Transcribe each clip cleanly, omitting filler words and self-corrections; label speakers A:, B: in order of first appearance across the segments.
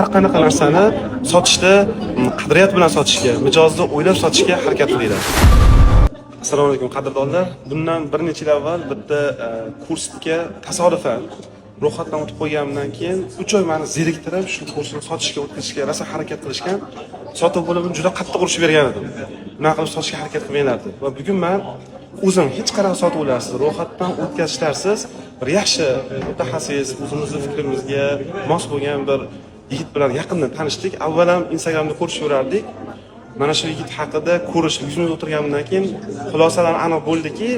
A: Har qanaqa narsani sotishda qadriyat bilan sotishga, mijozni o'ylab sotishga harakat qilinglar. Assalomu alaykum, qadrdonlar. Bundan bir necha yil avval bitta kursga tasodifan ro'yxatdan o'tib qo'yganimdan keyin 3 oy meni zeriktirib, shu kursni sotishga, o'tkazishga rosa harakat qilishgan. Sotuv bo'limini juda qattiq urishib bergan edim. Bunaqa qilib sotishga harakat qilmanglar deb. Va bugun man o'zim hech qanaqa sotuvlarsiz, ro'yxatdan o'tkazishlarsiz bir yaxshi mutaxassis, o'zimizni fikrimizga mos bo'lgan bir yigit bilan yaqindan tanishdik. Avval ham Instagramda ko'rishib yurardik. Mana shu yigit haqida ko'rishib, yuzma yuz o'tirganimdan keyin xulosalar aniq bo'ldiki,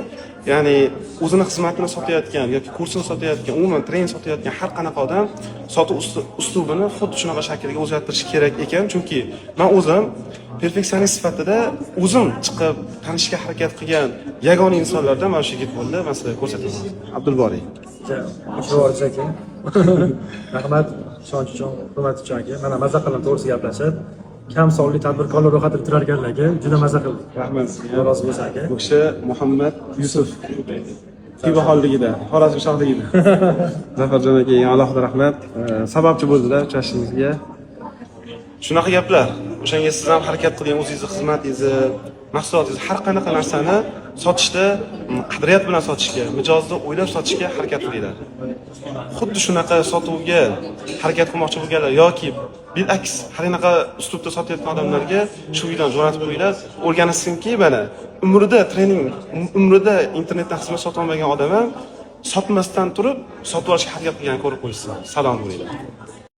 A: ya'ni o'zini xizmatini sotayotgan yoki kursini sotayotgan, umuman trening sotayotgan har qanaqa odam sotuv uslubini xuddi shunaqa shaklga o'zgartirishi kerak ekan. Chunki man o'zim perfeksionist sifatida o'zim chiqib tanishga harakat qilgan yagona insonlardan mana shu yigit bo'ldi. Man sizlarga ko'rsataman. Abdulboriy.
B: Ochib aka. Rahmat, ishonch uchun, hurmat uchun, aka. Mana, maza qildim, to'g'risi gaplashib. Kam sonli tadbirkorlar ro'yxatida turar ekanlar, aka. Juda maza qildik.
A: Rahmat sizga.
B: Alloh rozi bo'lsin, aka.
A: Bu kishi Muhammad Yusuf, Xiva xonligida, Xorazm shohligida. Zafarjon akaga alohida rahmat. Sababchi bo'ldilar uchrashishimizga. Shunaqa gaplar. O'shanga siz ham harakat qiling, o'zingizni xizmatingizni, mahsulotingizni, har qanaqa narsani sotishda qadriyat bilan sotishga, mijozni o'ylab sotishga harakat qilinglar. Xuddi shunaqa sotuvga harakat qilmoqchi bo'lganlar yoki bilaks har qanaqa uslubda sotayotgan odamlarga shu videoni jo'natib qo'yinglar. O'rganishsinki, mana umrida trening, umrida internetdan xizmat sotib olmagan odam ham sotmasdan turib sotib olishga harakat qilganini ko'rib qo'yishsin. Salom bo'linglar.